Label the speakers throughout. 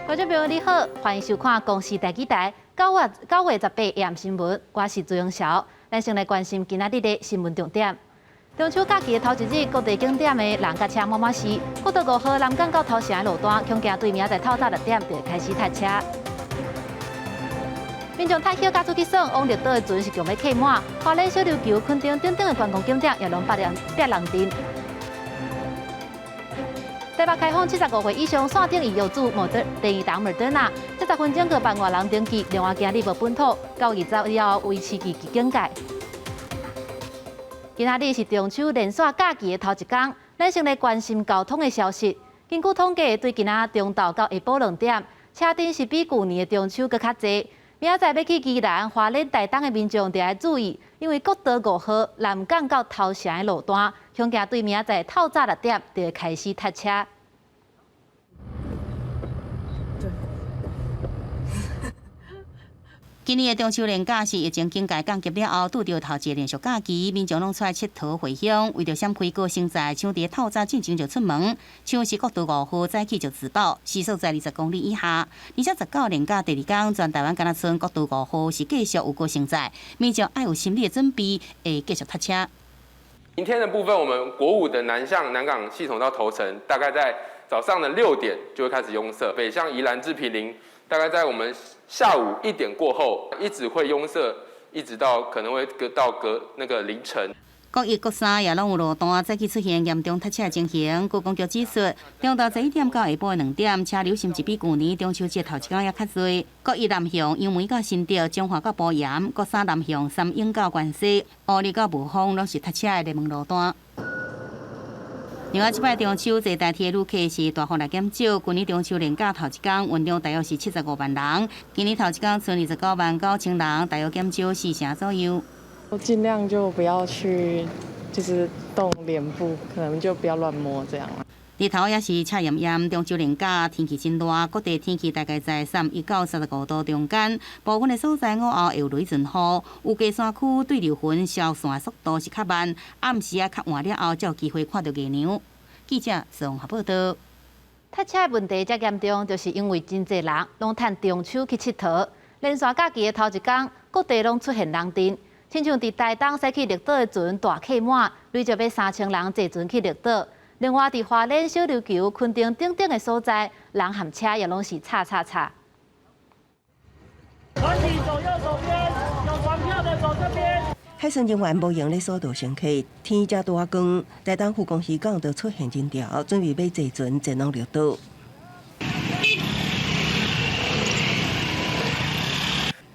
Speaker 1: 觀眾朋友你好，歡迎收看公視第幾台9月9月18夜新聞，我是朱永曉。咱先來關心今仔日的新聞重點。中秋假期的頭一日，各地景點的人佮車滿滿是。國道5號南港到頭城的路段，恐驚對明仔載透早6點就會開始塞車。民眾褪雪佮出去耍，往綠島的船是強欲客滿，花蓮小琉球、墾丁等等的觀光景點也攏逼人逼人陣。台北開放75歲以上線頂預約注莫德第二筒莫德納，這10分鐘閣萬外人登記，另外今日無本土，9月20以後維持二級警戒。今仔日是中秋連續假期的頭一工，咱先來關心交通的消息。根據統計，對今仔中晝到下晡2點，車陣是比舊年的中秋閣較濟。明仔載欲去宜蘭、花蓮、台東的民眾著愛注意，因為國道5號南港到頭城的路段，恐驚對明仔載透早6點就會開始塞車。
Speaker 2: 今年的中秋連假是疫情警戒降級了後，拄著頭一个連續假期，民眾攏出來𨑨迌回鄉，為著閃開高乘載，搶佇透早進前就出門。像是國道5號早起就自爆，時速在20公里以下。而且19連假第二工，全台灣敢若賰國道5號是繼續有高乘載，民眾愛有心理的準備，會繼續塞車。
Speaker 3: 明天的部分，我們國五的南向南港系統到頭城，大概在早上的6點就會開始擁塞；北向宜蘭至坪林，大概在我們下午1點過後，一直會擁塞，一直到可能會隔到隔那個凌晨。
Speaker 2: 國一、國三也攏有路段早起出現嚴重塞車的情形。觀光局指出，中晝11點到下晡2點，車流甚至比舊年中秋節頭一工猶較濟。國一南向楊梅到新竹、彰化到埔鹽；國三南向三莺到關西、烏日到霧峰，攏是塞車的熱門路段。另外，這擺中秋坐台鐵的旅客是大幅來減少。舊年中秋連假頭一工，運量大約是75萬人，今年頭一工賰29萬9千人，大約減少4成左右。
Speaker 4: 我盡量就不要去，就是動臉部，可能就不要亂摸這樣。
Speaker 2: 日頭也是赤炎炎，中秋連假天氣真熱，各地天氣大概在31到35度中間。部分的所在午後會有雷陣雨，有低山區對流雲消散的速度是較慢，暗時啊較晚了後才有機會看著月娘。記者綜合報道。
Speaker 1: 塞車的問題遮嚴重，就是因為真濟人攏趁中秋去𨑨迌，連續假期的頭一工，各地攏出現人陣。親像佇台東駛去綠島的船大客滿，累積欲3000人坐船去綠島。另外，佇花蓮、小琉球、墾丁等等的所在，人和車也攏是插插插。
Speaker 5: 團體走右手邊，有船票的走這邊。
Speaker 6: 海巡人員無閒咧疏導乘客，天遮大光，台東福岡漁港就出現人潮，準備欲坐船前往綠島。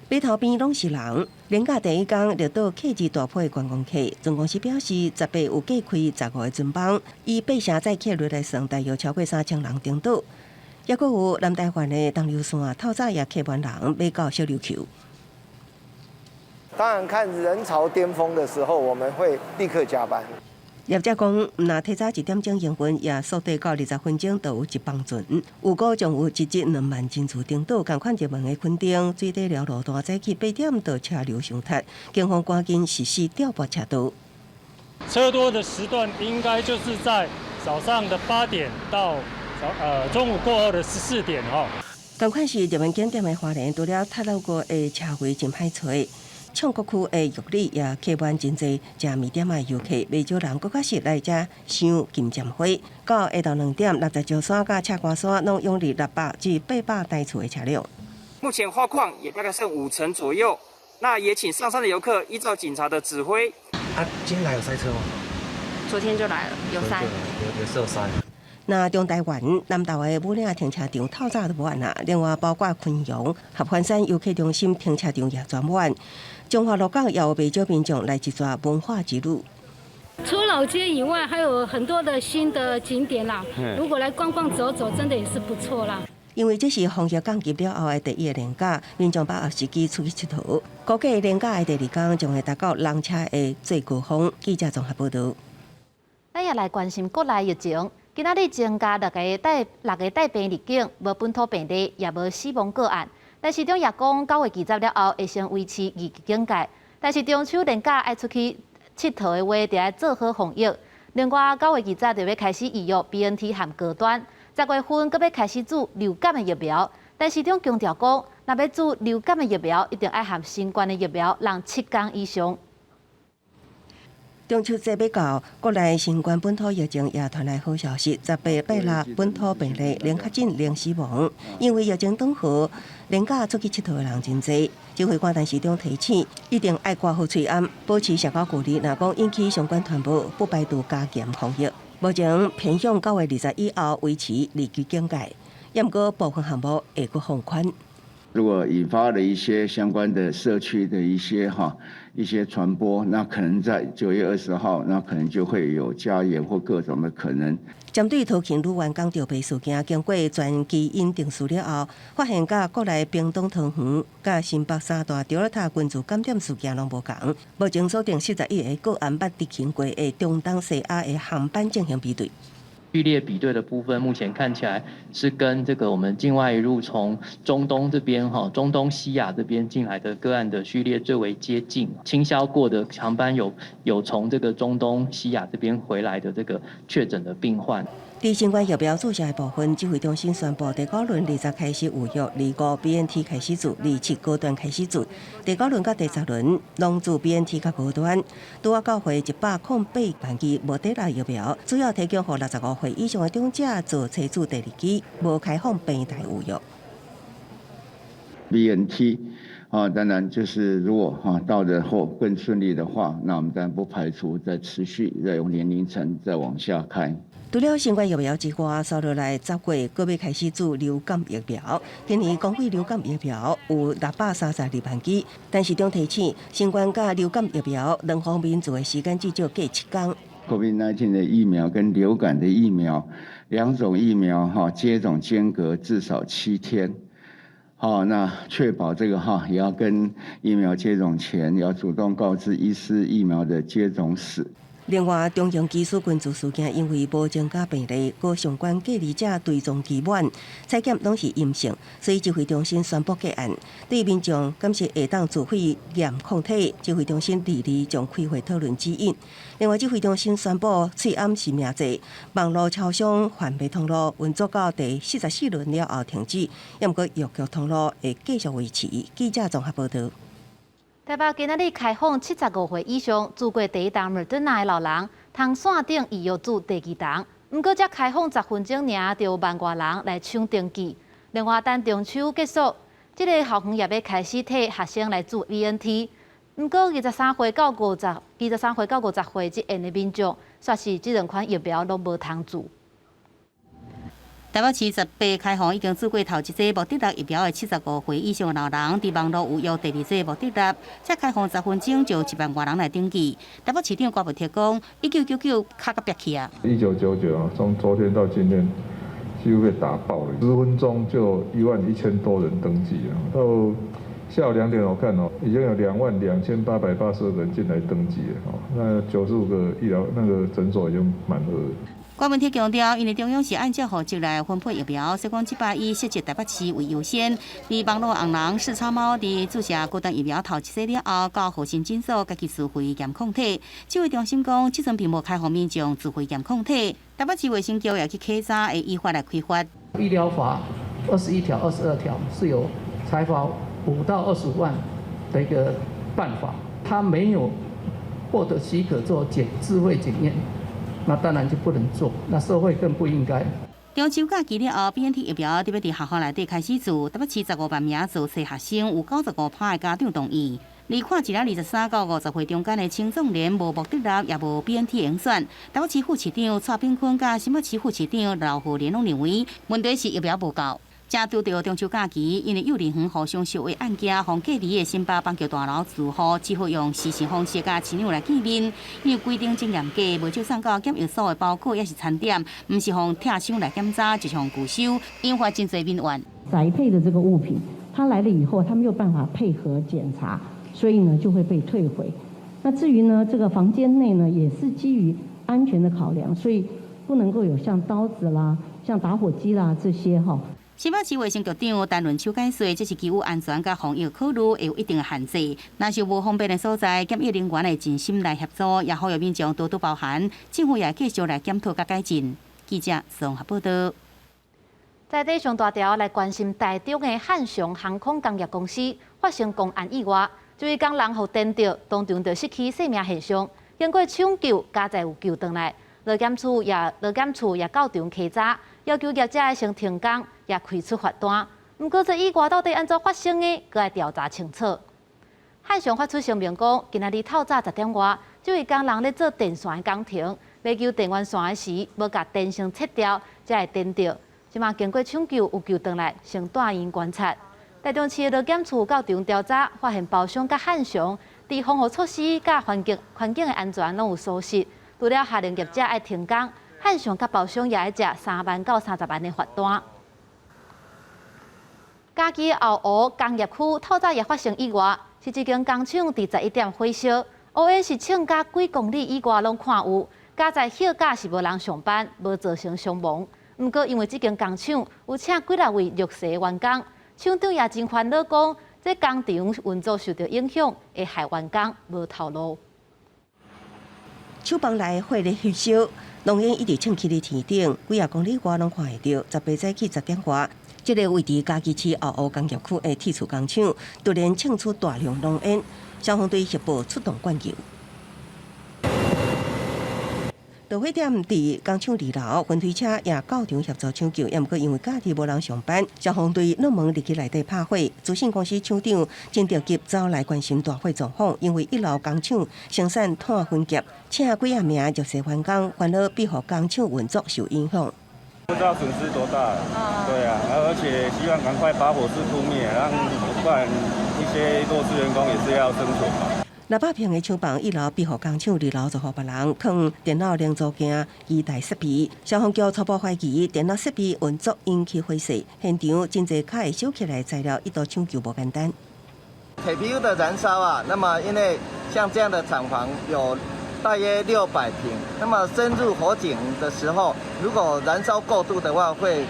Speaker 6: 碼頭邊攏是人，連假第一工，綠島客至大批觀光客。船公司表示，18有加開15個船班，以8成載客率來算，大約超過3000人登島。抑閣有南台灣的東流線，透早也客滿人，欲到小琉球。
Speaker 7: 當然，看人潮巔峰的時候，我們會立刻加班。
Speaker 6: 業者講，毋若提早1點鐘營運，也速遞到20分鐘就有一班船。預估將有一日2萬人次登島，仝款熱門的墾丁、水底寮路段早起8點就車流相塞，警方趕緊實施調撥車道。
Speaker 5: 車多的時段應該就是在早上的8點到早中午過後的14點吼。
Speaker 6: 仝款是熱門景點的花蓮，除了太魯閣的車位真歹揣。唱國區的玉里也客滿真濟，食麵店的遊客，袂少人閣較是來遮賞金針花。到下晝2點，垃圾石山佮赤瓜山攏湧入600至800台次的車輛。
Speaker 8: 目前花況也大概剩5成左右，那也請上山的遊客依照警察的指揮。
Speaker 9: 啊，今天來有塞車嗎？
Speaker 10: 昨天就來了，有塞。
Speaker 9: 有有塞。
Speaker 6: 那中台灣南投的武嶺停車場透早就滿啦，另外包括昆陽、合歡山遊客中心停車場也全滿。彰化鹿港也有袂少民眾來一逝文化之旅。
Speaker 11: 除老街以外，還有很多的新的景點啦。如果來逛逛走走，真的也是不錯啦。
Speaker 6: 因為這是防疫降級了後的第一個連假，民眾把握時機出去𨑨迌。估計連假的第二工將會達到人車的最高峰。記者綜合報道。
Speaker 1: 咱也來關心國內疫情。今仔日增加六個帶病入境，無本土病例，也無死亡個案。但市長也講，9月20了後會先維持二級警戒。但是中秋連假愛出去𨑨迌的話，就愛做好防疫。另外，9月20就欲開始預約 BNT 和高端，10月份閣欲開始注流感的疫苗。但市長強調講，若欲注流感的疫苗，一定愛含新冠的疫苗，人7工以上。
Speaker 6: 中秋節欲到，國內新冠本土疫情也傳來好消息，18.6本土病例零確診零死亡。因為疫情轉好，連假出去𨑨迌的人真濟。指揮官陳時中提醒，一定愛掛好喙罨，保持社交距離。若講引起相關傳播，不排除加嚴防疫。目前偏向9月20以後維持二級警戒，毋過部分項目會閣放寬。
Speaker 12: 如果引發了一些相關的社區的一些哈一些傳播，那可能在9月20號，那可能就會有加嚴或各種的可能。
Speaker 6: 針對桃園女園港著病事件，經過全基因定序了後，發現佮國內屏東桃園、佮新北三大德爾塔群聚感染事件攏無仝。目前鎖定41個個案捌執行過的中東西亞的航班進行比對。
Speaker 13: 序列比對的部分，目前看起來是跟這個我們境外移入從中東這邊哈，中東西亞這邊進來的個案的序列最為接近。清消過的航班有從這個中東西亞這邊回來的這個確診的病患。
Speaker 6: 佇新冠疫苗注射的部分，指揮中心宣布，第九輪20開始預約，25 BNT 開始注，27高端開始注。第九輪佮第10輪攏注 BNT 佮高端。拄仔到會108萬劑莫德納疫苗，主要提供予65歲以上的長者做採注第二劑，無開放病台預約。
Speaker 12: BNT 啊，當然就是如果哈到了後更順利的話，那我們當然不排除再持續再用年齡層再往下開。
Speaker 6: 除了新冠疫苗之外，紲落來10月閣欲開始注流感疫苗。今年公費流感疫苗有632萬劑，但市長提醒，新冠佮流感疫苗兩方面注的時間至少隔7工。
Speaker 12: COVID-19 的疫苗跟流感的疫苗兩種疫苗哈接種間隔至少7天。好，那確保這個哈也要跟疫苗接種前要主動告知醫師疫苗的接種史。
Speaker 6: 另外，中型機師群聚事件因為無增加病例，閣相關隔離者追蹤期滿，採檢攏是陰性，所以指揮中心宣布結案。對民眾敢是會當自費驗抗體，指揮中心22將開會討論指引。另外，指揮中心宣布喙罨實名制，網路超商販賣通路運作到第44輪了後停止，毋過藥局通路會繼續維持。記者綜合報導。
Speaker 1: 台北今仔日開放75歲以上注過第一針莫德納的老人，通線頂預約注第二針。毋過才開放10分鐘爾，就有萬外人來搶登記。另外，等中秋結束，這个校園也欲開始替學生來注 BNT。毋過23歲到50歲這緣的民眾，煞是這兩款疫苗攏無通注。
Speaker 2: 台北市18開放已經注過頭一劑莫德納疫苗的75歲以上老人，佇網路預約第二劑莫德納，才開放10分鐘就1萬外人來登記。台北市長郭文鐵講，1999卡甲煏去啊！
Speaker 14: 1999啊，從昨天到今天，幾乎被打爆了，10分鐘就1萬1千多人登記啊！到下午2點我看哦，已經有22,882人進來登記了哦，那95個醫療那個診所已經滿額。
Speaker 2: 郭文鐵強調，因為中央是按照戶籍來分配疫苗，所以講這擺以設置台北市為優先。佇網路紅人四叉貓佇注射高端疫苗頭一劑了後，到和信診所家己自費驗抗體。指揮中心講，這陣並無開放民眾自費驗抗體。台北市衛生局也去稽查，會依法來開罰。
Speaker 15: 醫療法21條、22條是有裁罰5到25萬的一個辦法，他沒有獲得許可做檢自費檢驗。那當然就不能做，那社會更不應該。
Speaker 2: 中秋假期了後，BNT 疫苗特別佇學校內底開始注，台北市15萬名做小學生，有95%的家長同意。而看一下23到50歲中間的青壯年，無莫德納也無 BNT 會選。台北市副市長蔡炳坤佮新北市副市長劉鶴聯攏認為，問題是疫苗無夠。正拄著中秋假期，因為幼兒園互相相話案件，予隔離的新北板橋大樓住戶只好用視訊方式佮親友來見面。因為規定真嚴格，無少送到檢疫所的包裹抑是餐點，毋是予拆箱來檢查，就是予拒收，引發真濟民怨。
Speaker 16: 宅配的這個物品，他來了以後，他沒有辦法配合檢查，所以呢就會被退回。那至於呢，這個房間內呢，也是基於安全的考量，所以不能夠有像刀子啦、像打火機啦這些哈。
Speaker 2: 新北市衛生局長陳潤秋解釋，這是基於安全佮防疫考慮，會有一定的限制。若是無方便的所在，檢疫人員會盡心來協助，也呼籲民眾多多包涵，政府也繼續來檢討佮改進。記者綜合報導。
Speaker 1: 在這上大條來關心台中的漢翔航空工業公司發生工安意外，這位工人予電著，當場就失去生命現象。經過搶救，佳哉有救轉來。勞檢處也到場稽查，要求業者先停工，也開出罰單。毋過這意外到底按怎發生的，閣愛調查清楚。漢翔發出聲明講，今仔日透早10點外，這位工人咧做電線的工程，欲救電源線的時，無共電線切掉，才會電著。這馬經過搶救有救轉來，先住院觀察。台中市的勞檢處到場調查，發現包商佮漢翔佇防護措施佮環境的安全攏有疏失，除了下令業者愛停工，漢翔佮包商也愛食3萬到30萬的罰單。嘉義後湖工業區透早也發生意外，是一間工廠佇11點火燒，烏煙是衝甲幾公里以外攏看有，佳哉歇假是無人上班，無造成傷亡。毋過因為這間工廠有請幾若位弱勢員工，廠長也真煩惱，講這工廠運作受著影響，會害員工無頭路。
Speaker 6: 廠房內火咧燒，濃煙一直衝起佇天頂，幾仔公里外攏看會著。18早起10點外，這个位佇嘉義市後湖工業區的鐵厝工廠，突然衝出大量濃煙，消防隊協報出動灌救。導火點佇工廠二樓，雲推車也到場協助搶救，也毋過因為假日無人上班，消防隊攏門入去內底拍火。資訊公司廠長真著急走來關心大火狀況，因為一樓工廠生產炭粉業，請幾仔名弱勢員工，煩惱庇護工廠運作受影響。
Speaker 17: 不知道損失多大，對啊，而且希望趕快把火勢撲滅，讓不然一些弱勢員工也是要生存嘛。
Speaker 6: 600坪的廠房，一樓庇護工廠，二樓就予別人囥電腦零組件、機台設備。消防局初步懷疑電腦設備運作引起火勢，現場真濟較會燒起來的材料，一度搶救無簡單。
Speaker 7: 鐵皮屋的燃燒啊，那麼因為像這樣的廠房有大約600坪，那麼深入火井的時候，如果燃燒過度的話，會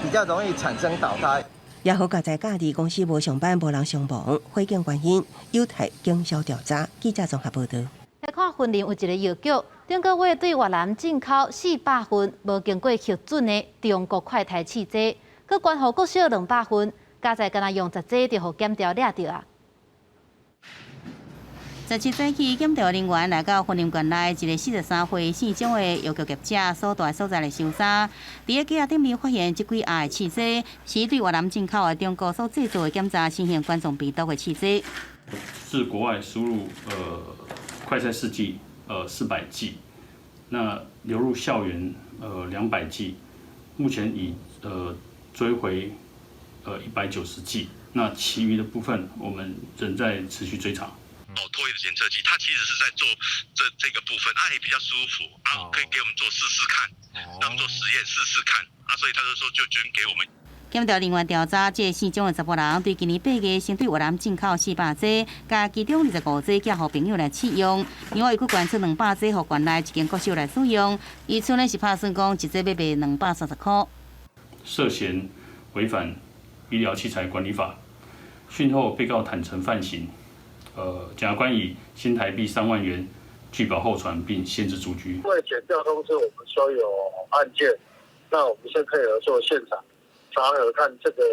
Speaker 7: 比較容易產生倒塌。
Speaker 6: 也好，佳哉假日公司無上班，無人傷亡，火警原因有待警消調查。記者綜合報導。
Speaker 1: 來看雲林有一個藥局，頂個月對越南進口400份無經過核准的中國快篩試劑，閣捐予國小200份，佳哉干焦用10劑就予檢調掠著啊！17
Speaker 2: 早起，檢調人員來到雲林縣內一个43歲姓蔣的藥局業者所蹛所在來搜查，佇个架仔頂面發現這幾盒的試劑是對越南進口的中國所製作的檢查新型冠狀病毒的試劑。
Speaker 18: 自國外輸入快篩試劑400劑，那流入校園200劑，目前已追回190劑，那其餘的部分我們仍在持續追查。
Speaker 19: 哦，唾液的檢測器，它其實是在做這個部分，啊，也比較舒服，啊，可以給我們做試試看，讓我們做實驗試試看，啊，所以他就說就捐給我們。
Speaker 2: 檢調人員調查，這个姓蔣的查埔人對今年8月先對越南進口400劑，共其中25劑寄予朋友來試用，另外伊閣捐出200劑予縣內一間國小來使用。伊賰呢是拍算講一劑欲賣230箍。
Speaker 18: 涉嫌違反醫療器材管理法，訊後被告坦承犯行。檢察官以新台幣3萬元具保候傳並限制住居。
Speaker 20: 因為檢調通知我們說有案件，那我們先配合做現場查核，看這個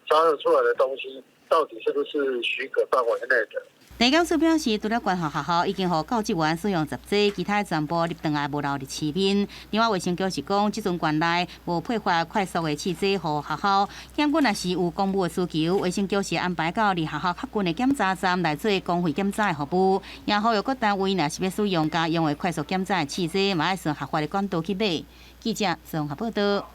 Speaker 20: 查核出來的東西到底是不是許可範圍內的。
Speaker 2: 地檢署表示，除了捐予學校，已經予教職員使用10劑，其他全部入轉來無留佇市面。另外，衛生局是講，這陣縣內無配發快速的試劑予學校，檢舉若是有公務的需求，衛生局是安排到離學校較近的檢查站來做公費檢查的服務。也呼籲各單位若是欲使用家用的快速檢查的試劑，嘛愛循合法的管道去買。記者綜合報導。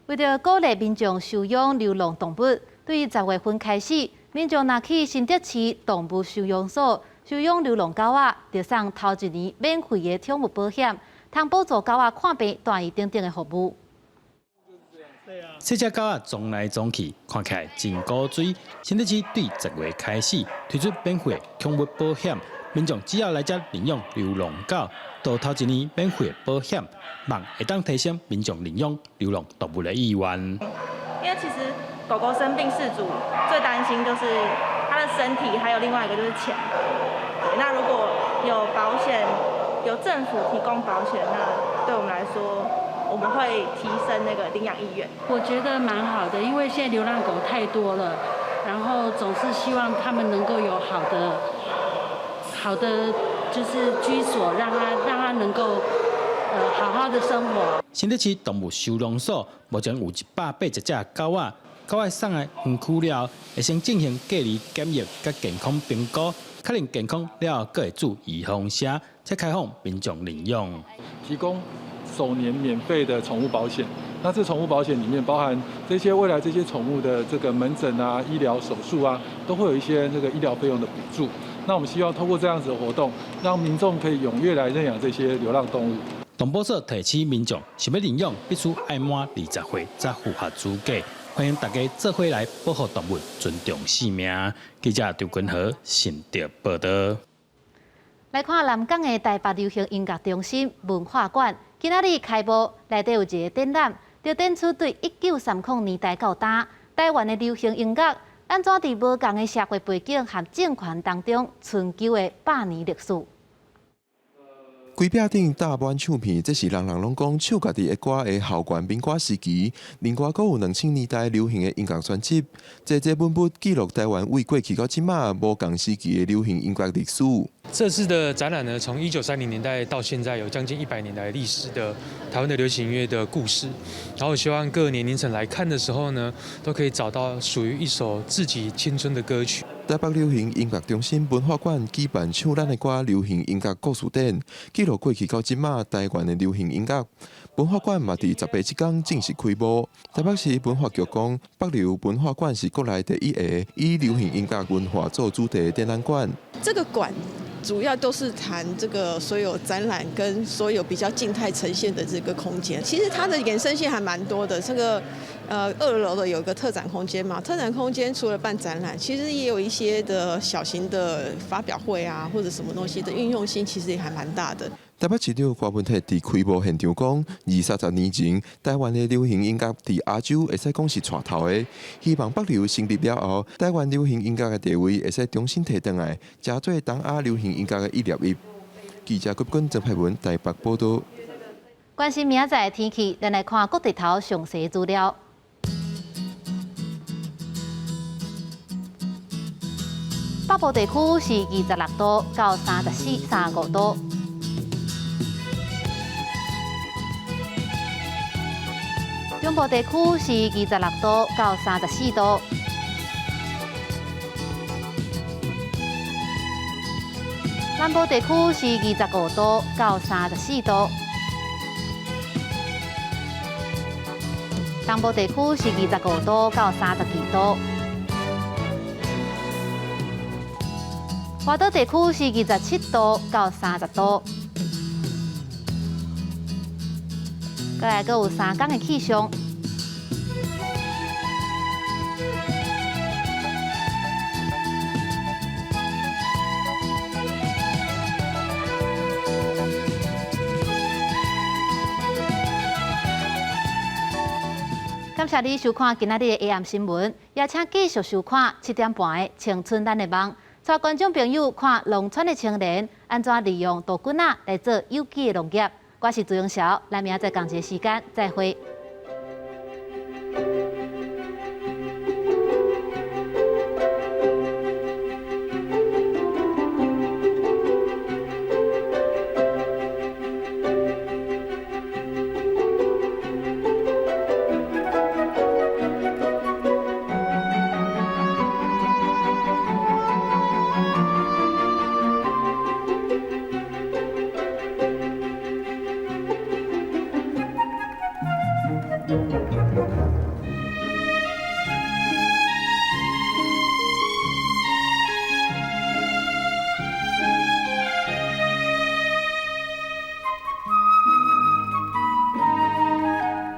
Speaker 1: 為著鼓勵民眾收養流浪動物，對10月份開始，民眾若去新竹市動物收容所收養流浪狗仔，就送頭一年免費的寵物保險，通補助狗仔看病、蹛醫等等的服務。
Speaker 21: 這隻狗仔撞來撞去，看起來真古錐。新竹市對10月開始推出免費寵物保險，民眾只要來遮領養流浪狗，就頭一年免費保險，望會當提升民眾領養流浪動物的意願。
Speaker 10: 因為其實狗狗生病，飼主最擔心就是它的身體，還有另外一個就是錢。對，那如果有保險，有政府提供保險，那對我們來說，我們會提升那個領養意願。
Speaker 11: 我覺得蠻好的，因為現在流浪狗太多了，然後總是希望他們能夠有好的、好的就是居所，讓他能夠好好的生活。
Speaker 21: 新竹市動物收容所目前有180隻狗仔，狗仔送來園區了後，會先進行隔離檢疫佮健康評估，確認健康了後，閣會注預防針，才開放民眾領養。
Speaker 14: 提供首年免費的寵物保險，那這寵物保險裡面包含這些未來這些寵物的這個門診啊、醫療手術啊，都會有一些這個醫療費用的補助。那我們希望透過這樣子的活動，讓民眾可以踴躍來認養這些流浪動物。
Speaker 21: 動保所提醒民眾，想欲領養，必須愛滿20歲才符合資格。歡迎大家做伙來保護動物，尊重生命。記者張君和新竹報導。
Speaker 1: 來看南港的台北流行音樂中心文化館，今仔日開幕，內底有一个展覽，就展出對1930年代到今台灣的流行音樂，按怎佇無仝的社會背景和政權當中春秋的百年歷史。
Speaker 3: 規壁頂貼滿唱片，這是人人攏講唱家己的歌的校園民歌時期。另外，閣有2000年代流行的音樂專輯，濟濟本本記錄台灣為過去到這馬無仝時期的流行音樂歷史。
Speaker 22: 這次的展覽呢，從1930年代到現在，有將近100年來歷史的台灣的流行音樂的故事。然後希望各年齡層來看的時候呢，都可以找到屬於一首自己青春的歌曲。
Speaker 3: 台北流行音樂中心文化館舉辦唱咱的歌流行音樂故事展，記錄過去到這馬台灣的流行音樂。文化館嘛佇10月這工正式開幕。台北市文化局講，北流文化館是國內第一个以流行音樂文化做主題的展覽館。
Speaker 23: 這個館主要都是談這個所有展覽跟所有比較靜態呈現的這個空間。其實它的衍生性還蠻多的。這個2樓的有一個特展空間嘛，特展空間除了辦展覽，其實也有一些的小型的發表會啊，或者什麼東西的運用性，其實也還蠻大的。
Speaker 3: 台北市長柯文哲佇開幕現場講，二三十年前，台灣的流行音樂佇亞洲會使講是帶頭的，希望北流成立了後，台灣流行音樂的地位會使重新提轉來，成做東亞流行音樂的一粒一。記者郭君曾佩文台北報導。
Speaker 1: 關心明仔載的天氣，咱來看國地頭詳細資料。北部地區是26度到34、35度。中部地區是26度到34度。南部地區是25度到34度。東部地區是25度到32度。外島地區是27度到30度。閣來閣有3工的氣象。感謝你收看今仔日的 AM 新聞，也請繼續收看7點半的《青春咱的夢》，帶觀眾朋友看農村的青年按怎利用杜菌仔來做有機的農業。我是朱永曉，咱明仔載仝一个時間再會。